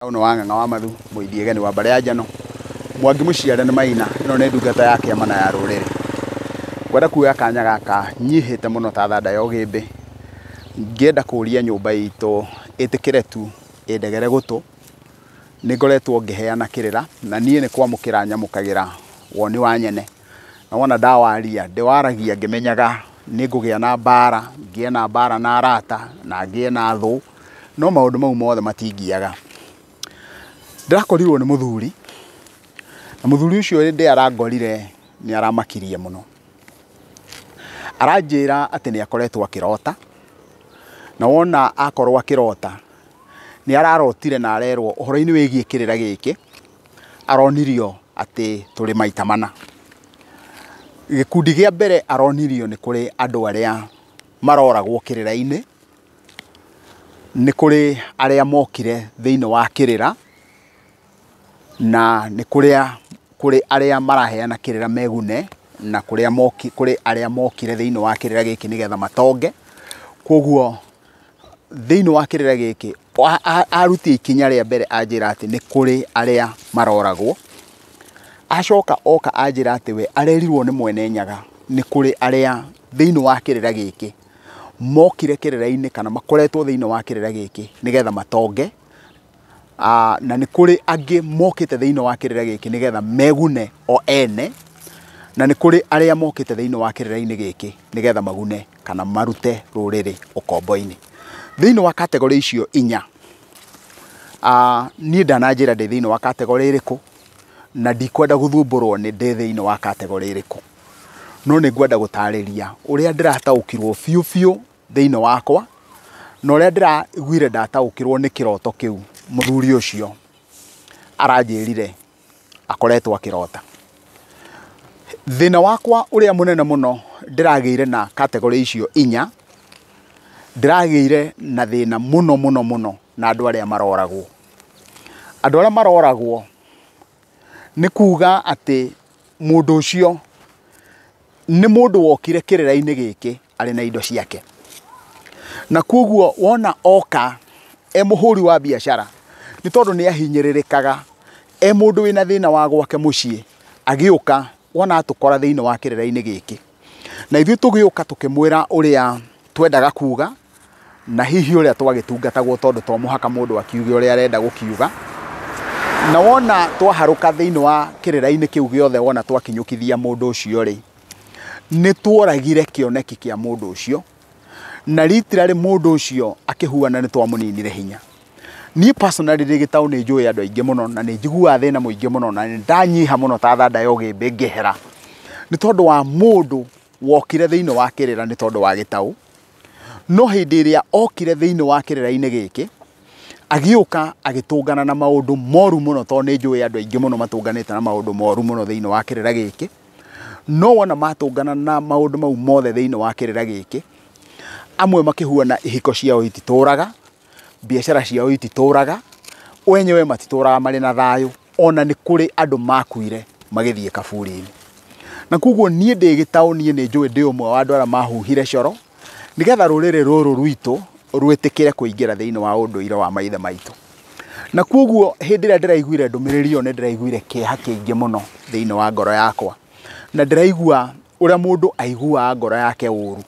Ũno wa Ng'ang'a wa Mathu, Mũithiegeni wa mbarĩ ya Njano, Mwangi Mũciare nĩ Maina, ĩno nĩ ndungata ya kĩama na ya rũrĩrĩ. Ngwenda kuoya kanya gaka nyihĩte mũno ta thanda ya ũgĩmbĩ, ngĩenda kũria nyũmba itũ ĩtĩkĩre tu ĩndegere gũtũ. Nĩ ngoretwo ngĩheana kĩrĩra na niĩ nĩ kwamũkĩra nyamũkagĩra woni wa nyene, na wona ndawaria ndĩwaragia ngĩmenyaga nĩ ngũgĩa na mbara, ngĩe na mbara na arata na ngĩe na thũ, no maũndũ mau mothe matingiaga. Ndĩrakorirwo nĩ mũthuri, na mũthuri ũcio hĩndĩ arangorire nĩ aramakirie mũno. Aranjĩra atĩ nĩ akoretwo akĩrota, na wona akorwo akĩrota, nĩ ararotire na arerwo ũhoro-inĩ wĩgiĩ kĩrĩra gĩkĩ, aronirio atĩ tũrĩ maita mana. Gĩkundi kĩa mbere aronirio nĩ kũrĩ andũ arĩa maroragwo kĩrĩra-inĩ, nĩ kũrĩ arĩa mokire thĩinĩ wa kĩrĩra, na nĩ kũrĩ arĩa maraheana kĩrĩra megune, na kũrĩ arĩa mokire thĩinĩ wa kĩrĩra gĩkĩ nĩgetha matonge. Koguo thĩinĩ wa kĩrĩra gĩkĩ arutie ikinya rĩa mbere anjĩra atĩ nĩ kũrĩ arĩa maroragwo. Acoka oka anjĩra atĩ we arerirwo nĩ Mwene Nyaga nĩ kũrĩ arĩa thĩinĩ wa kĩrĩra gĩkĩ mokire kĩrĩra-inĩ kana makoretwo thĩinĩ wa kĩrĩra gĩkĩ nĩgetha matonge, na nĩ kũrĩ angĩ mokĩte thĩinĩ wa kĩrĩra gĩkĩ nĩgetha megune o ene, na nĩ kũrĩ arĩa mokĩte thĩinĩ wa kĩrĩra-inĩ gĩkĩ nĩgetha magune kana marute rũrĩrĩ ũkombo-inĩ. Thĩinĩ wa kategori icio inya, niĩ ndananjĩra ndĩ thĩinĩ wa kategori ĩrĩkũ, na ndikwenda gũthumbũrwo nĩ ndĩ thĩinĩ wa kategori ĩrĩkũ, no nĩ ngwenda gũtarĩria ũrĩa ndĩrataũkirwo biũ biũ thĩinĩ wakwa, na ũrĩa ndĩraiguire ndataũkirwo nĩ kĩroto kĩu mũthuri ũcio aranjĩrire akoretwo akĩrota. Thĩna wakwa ũrĩa mũnene mũno ndĩragĩire na kategori icio inya, ndĩragĩire na thĩna mũno mũno mũno na andũ arĩa maroragwo. Andũ arĩa maroragwo nĩ kuga atĩ mũndũ ũcio nĩ mũndũ wokire kĩrĩra-inĩ gĩkĩ arĩ na indo ciake, na koguo wona oka e mũhũri wa biacara nĩ tondũ nĩ ahinyĩrĩrĩkaga, e mũndũ wĩna thĩna wa gwake mũciĩ, agĩũka wona atũkora thĩinĩ wa kĩrĩra-inĩ gĩkĩ, na ithuĩ tũgĩũka tũkĩmwĩra ũrĩa twendaga kuga, na hihi ũrĩa twagĩtungatagwo, tondũ to mũhaka mũndũ akiuge ũrĩa arenda gũkiuga. Na wona twaharũka thĩinĩ wa kĩrĩra-inĩ kĩu gĩothe, wona twakinyũkithia mũndũ ũcio rĩ, nĩ tworagire kĩoneki kĩa mũndũ ũcio, na ritirarĩ mũndũ ũcio akĩhuana nĩ twamũninire hinya. Niĩ personally ndĩ gĩtaũ nĩ njũĩ andũ aingĩ mũno, na nĩ njiguaga thĩna mũingĩ mũno, na nĩ ndanyiha mũno ta thanda ya ũgĩmbĩ ngĩhera, nĩ tondũ wa mũndũ wokire thĩinĩ wa kĩrĩra nĩ tondũ wa gĩtaũ. No hĩndĩ ĩrĩa okire thĩinĩ wa kĩrĩra-inĩ gĩkĩ, agĩũka agĩtũngana na maũndũ moru mũno, tondũ nĩ njũĩ andũ aingĩ mũno matũnganĩte na maũndũ moru mũno thĩinĩ wa kĩrĩra gĩkĩ. No wona matũngana na maũndũ mau mothe thĩinĩ wa kĩrĩra gĩkĩ, amwe makĩhuana ihiko ciao ititũraga, biacara ciao ititũraga, wenyewe matitũraga marĩ na thayũ, ona nĩ kũrĩ andũ makuire magĩthiĩ kaburi-inĩ. Na koguo niĩ ndĩ gĩtaũ, niĩ nĩ njũĩ ndĩ ũmwe wa andũ arĩa mahuhire coro nĩgetha rũrĩrĩ rũrũ rwitũ rwĩtĩkĩre kũingĩra thĩinĩ wa ũndũire wa maithe maitũ. Na koguo hĩndĩ ĩrĩa ndĩraiguire ndũmĩrĩri ĩyo, nĩ ndĩraiguire kĩeha kĩingĩ mũno thĩinĩ wa ngoro yakwa, na ndĩraigua ũrĩa mũndũ aiguaga ngoro yake ũru,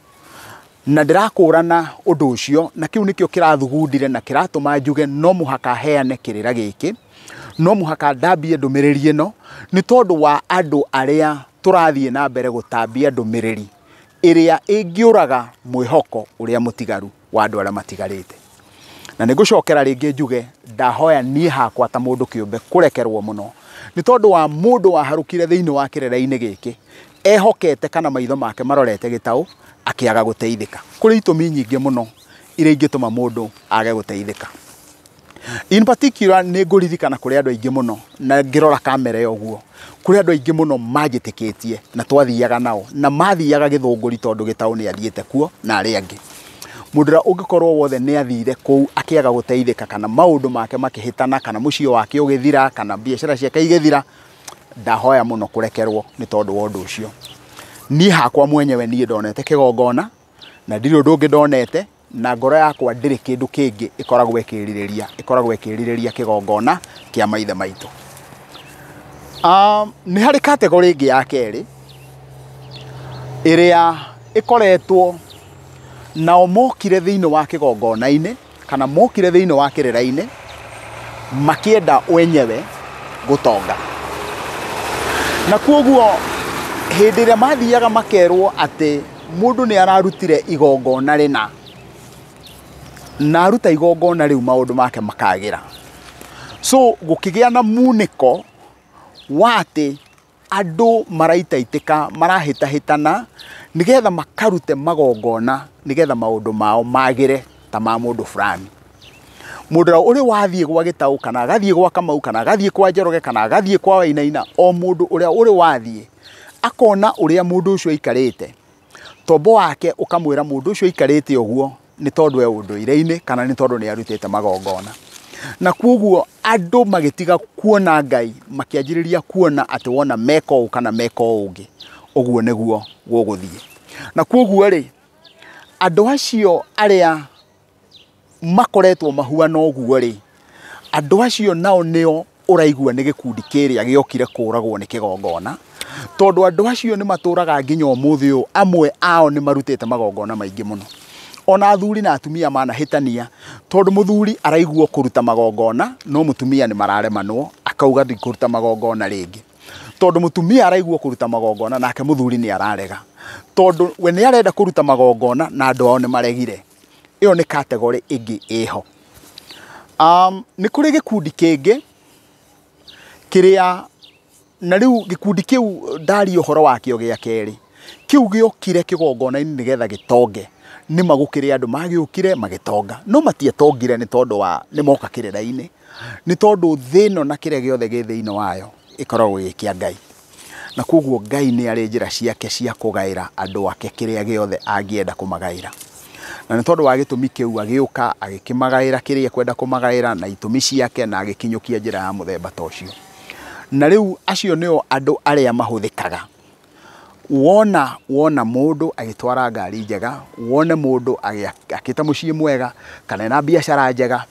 na ndĩrakũrana ũndũ ũcio, na kĩu nĩkĩo kĩrathugundire na kĩratũma njuge no mũhaka heane kĩrĩra gĩkĩ, no mũhaka ndambie ndũmĩrĩri ĩno, nĩ tondũ wa andũ arĩa tũrathiĩ na mbere gũtambia ndũmĩrĩri ĩrĩa ĩngĩũraga mwĩhoko ũrĩa mũtigaru wa andũ arĩa matigarĩte. Na nĩ ngũcokera rĩngĩ njuge ndahoya niĩ hakwa ta mũndũ kĩũmbe kũrekerwo mũno, nĩ tondũ wa mũndũ waharũkire thĩinĩ wa kĩrĩra-inĩ gĩkĩ ehokete kana maitho make marorete gĩtaũ akĩaga gũteithĩka. Kũrĩ itũmi nyingĩ mũno iria ingĩtũma mũndũ age gũteithĩka. In particular nĩ ngũririkana kũrĩ andũ aingĩ mũno, na ngĩrora kamera ĩyo ũguo, kũrĩ andũ aingĩ mũno manjĩtĩkĩtie na twathiaga nao, na mathiaga gĩthũngũri tondũ gĩtaũ nĩ athiĩte kuo na arĩa angĩ. Mũndũ ũrĩa ũngĩkorwo wothe nĩ athire kũu akĩaga gũteithĩka, kana maũndũ make makĩhĩtana, kana mũciĩ wake ũgĩthira, kana biacara ciake igĩthira, ndahoya mũno kũrekerwo nĩ tondũ wa ũndũ ũcio. Niĩ hakwa mwenyewe niĩ ndonete kĩgongona, na ndirĩ ũndũ ũngĩ ndonete, Na ngoro yakwa ndĩrĩ kĩndũ kĩngĩ ĩkoragwo ĩkĩrirĩria, ĩkoragwo ĩkĩrirĩria kĩgongona kĩa maithe maitũ. Nĩ harĩ category ĩngĩ ya kerĩ ĩrĩa ĩkoretwo nao mokire thĩinĩ wa kĩgongona-inĩ kana mokire thĩinĩ wa kĩrĩra-inĩ makĩenda wenyewe gũtonga. Na kwoguo hĩndĩ ĩrĩa mathiaga makerwo atĩ mũndũ nĩ ararutire igongona rĩna na aruta igongona rĩu maũndũ make makagĩra, so gũkĩgĩa na munĩko wa atĩ andũ maraitaitĩka, marahĩtahĩtana nĩgetha makarute magongona nĩgetha maũndũ mao magĩre ta ma mũndũ fulani. Mũndũ ũrĩa ũrĩ wathiĩ gwa Gĩtaũ kana agathiĩ gwa Kamau kana agathiĩ kwa Njoroge kana agathiĩ kwa Wainaina, o mũndũ ũrĩa ũrĩ wathiĩ akona ũrĩa mũndũ ũcio aikarĩte, tombo wake ũkamwĩra mũndũ ũcio aikarĩte ũguo nĩ tondũ e ũndũire-inĩ kana nĩ tondũ nĩ arutĩte magongona. Na kwoguo andũ magĩtiga kuona Ngai, makĩanjĩrĩria kuona atĩ wona meka ũũ kana meka ũũ ũngĩ, ũguo nĩguo gũgũthiĩ. Na kwoguo rĩ, andũ acio arĩa makoretwo mahuana ũguo rĩ, andũ acio nao nĩo ũraigua nĩ gĩkundi kĩrĩa gĩokire kũragwo nĩ kĩgongona, tondũ andũ acio nĩ matũraga nginya ũmũthĩ ũyũ, amwe ao nĩ marutĩte magongona maingĩ mũno. Ona athuri na atumia manahĩtania, tondũ mũthuri araiguo kũruta magongona no mũtumia nĩ mararemanwo, akauga ndikũruta magongona rĩngĩ. Tondũ mũtumia araiguo kũruta magongona nake mũthuri nĩ ararega, tondũ we nĩ arenda kũruta magongona na andũ ao nĩ maregire. Ĩyo nĩ category ĩngĩ ĩho. Nĩ kũrĩ gĩkundi kĩngĩ kĩrĩa, na rĩu gĩkundi kĩu ndaria ũhoro wakĩo gĩa kerĩ, kĩu gĩokire kĩgongona-inĩ nĩgetha gĩtonge. Nĩ magũkĩrĩ andũ magĩũkire magĩtonga, no matietongire nĩ tondũ wa nĩ moka kĩrĩra-inĩ, nĩ tondũ thĩ ĩno na kĩrĩa gĩothe gĩ thĩinĩ wayo ĩkoragwo gĩ kĩa Ngai. Na kwoguo Ngai nĩ arĩ njĩra ciake cia kũgaĩra andũ ake kĩrĩa gĩothe angĩenda kũmagaĩra. Na nĩ tondũ wa gĩtũmi kĩu agĩũka agĩkĩmagaĩra kĩrĩa ekwenda kũmagaĩra na itũmi ciake, na agĩkinyũkia njĩra ya mũthemba ta ũcio. Na rĩu acio nĩo andũ arĩa mahũthĩkaga. Wona mũndũ agĩtwara ngari njega, wone mũndũ akĩte mũciĩ mwega kana ena biacara njega,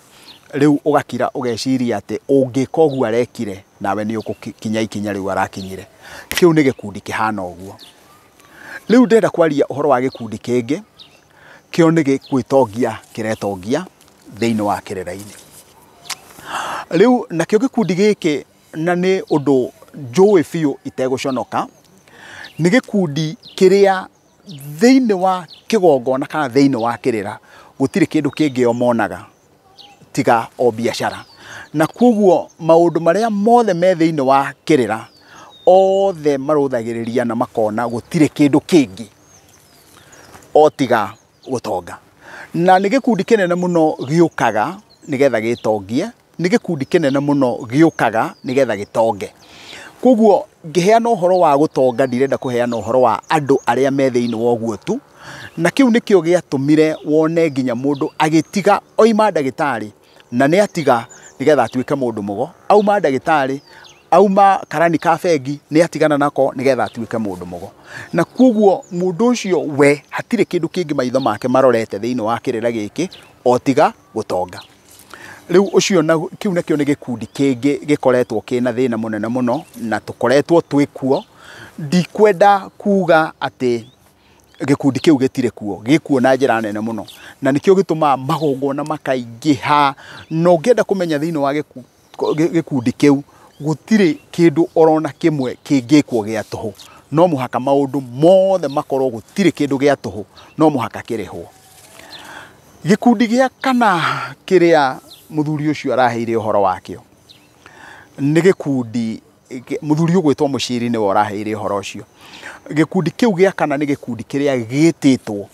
rĩu ũgakira ũgeciria atĩ ũngĩka ũguo arekire nawe nĩ ũgũkinya ikinya rĩu arakinyire. Kĩu nĩ gĩkundi kĩhana ũguo. Rĩu ndĩrenda kwaria ũhoro wa gĩkundi kĩngĩ, kĩo nĩ gwĩtongia kĩretongia thĩinĩ wa kĩrĩra-inĩ. Rĩu nakĩo gĩkundi gĩkĩ, na nĩ ũndũ njũĩ biũ itegũconoka, nĩ gĩkundi kĩrĩa thĩinĩ wa kĩgongona kana thĩinĩ wa kĩrĩra gũtirĩ kĩndũ kĩngĩ o monaga tiga o biacara. Na kwoguo maũndũ marĩa mothe me thĩinĩ wa kĩrĩra othe marũthagĩrĩria na makona gũtirĩ kĩndũ kĩngĩ o tiga gũtonga. Na nĩ gĩkundi kĩnene mũno gĩũkaga nĩgetha gĩtongie, nĩ gĩkundi kĩnene mũno gĩũkaga nĩgetha gĩtonge. Kwoguo ngĩheana ũhoro wa gũtonga ndirenda kũheana ũhoro wa andũ arĩa me thĩinĩ wa ũguo tu, na kĩu nĩkĩo gĩatũmire wone nginya mũndũ agĩtiga oima ndagĩtarĩ, na nĩ atiga nĩgetha atuĩke mũndũ mũgo, auma ndagĩtarĩ, auma karani ka bengi, nĩ atigana nako nĩgetha atuĩke mũndũ mũgo. Na kwoguo mũndũ ũcio we hatirĩ kĩndũ kĩngĩ maitho make marorete thĩinĩ wa kĩrĩra gĩkĩ o tiga gũtonga. Rĩu ũcio na kĩu nakĩo nĩ gĩkundi kĩngĩ gĩkoretwo kĩna thĩna mũnene mũno na tũkoretwo twĩ kuo. Ndikwenda kuga atĩ gĩkundi kĩu gĩtirĩ kuo, gĩkuo na njĩra nene mũno, na nĩkĩo gĩtũmaga magongona makaingĩha. Na ũngĩenda kũmenya thĩinĩ wa gĩkundi kĩu gũtirĩ kĩndũ orona kĩmwe kĩngĩkwo gĩa tũhũ, no mũhaka maũndũ mothe makorwo gũtirĩ kĩndũ gĩa tũhũ, no mũhaka kĩrĩhwo. Gĩkundi gĩa kana kĩrĩa mũthuri ũcio araheire ũhoro wakĩo nĩ gĩkundi, mũthuri ũgwĩtwo Mũciri nĩwe ũraheire ũhoro ũcio. Gĩkundi kĩu gĩa kana nĩ gĩkundi kĩrĩa gĩtĩtwo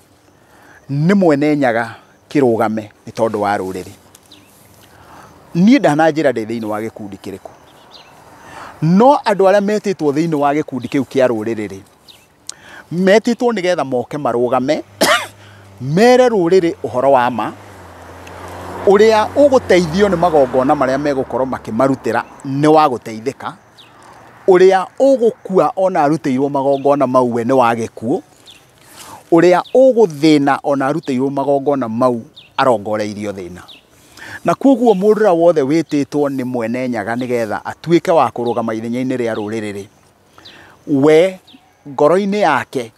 nĩ Mwene Nyaga kĩrũgame nĩ tondũ wa rũrĩrĩ. Niĩ ndananjĩra ndĩ thĩinĩ wa gĩkundi kĩrĩkũ, no andũ arĩa metĩtwo thĩinĩ wa gĩkundi kĩu kĩa rũrĩrĩ rĩ, metĩtwo nĩgetha moke marũgame mere rũrĩrĩ ũhoro wa ma ũrĩa ũgũteithio nĩ magongona marĩa megũkorwo makĩmarutĩra nĩ wa gũteithĩka, ũrĩa ũgũkua ona arutĩirwo magongona mau we nĩ wa gĩkuũ, Ũrĩa ũgũthĩna ona arutĩirwo magongona mau arongoreirio thĩna. Na koguo mũndũ ũrĩa wothe wĩtĩtwo nĩ Mwene Nyaga nĩgetha atuĩke wa kũrũgama ithenya-inĩ rĩa rũrĩrĩ rĩ, we ngoro-inĩ yake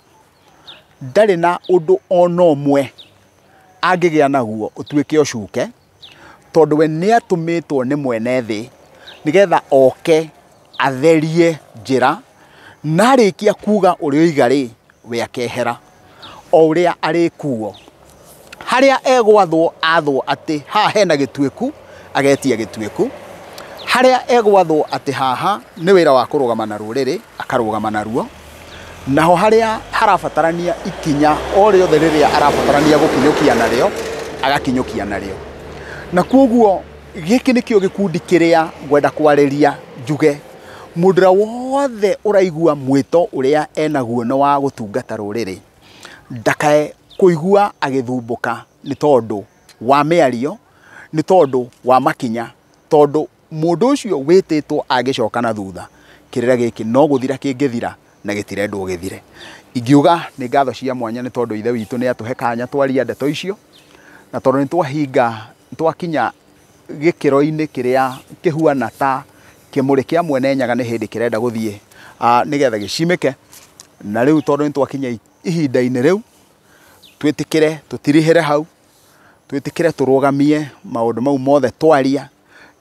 ndarĩ na ũndũ ona ũmwe angĩgĩa naguo ũtuĩke ũcuke, tondũ we nĩ atũmĩtwo nĩ mwene thĩ nĩgetha oke atherie njĩra, na arĩkia kuga ũrĩa oiga rĩ, we akehera o ũrĩa arĩkuo. Harĩa egwathwo athwo atĩ haha hena gĩtuĩku, agetia gĩtuĩku. Harĩa egwathwo atĩ haha nĩ wĩra wa kũrũgama na rũrĩrĩ, akarũgama naruo. Naho harĩa harabatarania ikinya o rĩothe rĩrĩa arabatarania gũkinyũkia narĩo, agakinyũkia narĩo. Na koguo gĩkĩ nĩkĩo gĩkundi kĩrĩa ngwenda kwarĩria njuge mũndũ ũrĩa wothe ũraigua mwĩto ũrĩa enaguo nĩ wa gũtungata rũrĩrĩ, ndakae kũigua agĩthumbũka nĩ tondũ wa mĩario, nĩ tondũ wa makinya, tondũ mũndũ ũcio wĩtĩtwo angĩcoka na thutha, kĩrĩra gĩkĩ no gũthira kĩngĩthira na gĩtirendwo gĩthire. Ingiuga nĩ ngatho cia mwanya nĩ tondũ ithe witũ nĩ atũhe kanya twaria ndeto icio, na tondũ nĩ twahinga, twakinya gĩkĩro-inĩ kĩrĩa kĩhuana ta kĩmũrĩ kĩa Mwene Nyaga nĩ hĩndĩ kĩrenda gũthiĩ nĩgetha gĩcimĩke. Na rĩu tondũ nĩ twakinya ihinda-inĩ rĩu, twĩtĩkĩre tũtirihĩre hau, twĩtĩkĩre tũrũgamie maũndũ mau mothe twaria,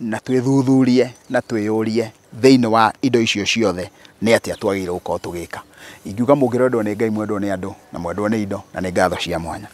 na twĩthuthurie na twĩyũrie thĩinĩ wa indo icio ciothe nĩ atĩa twagĩrĩirwo gũkorwo tũgĩka. Ingiuga mũngĩrendwo nĩ Ngai, mwendwo nĩ andũ na mwendwo nĩ indo, na nĩ ngatho cia mwanya.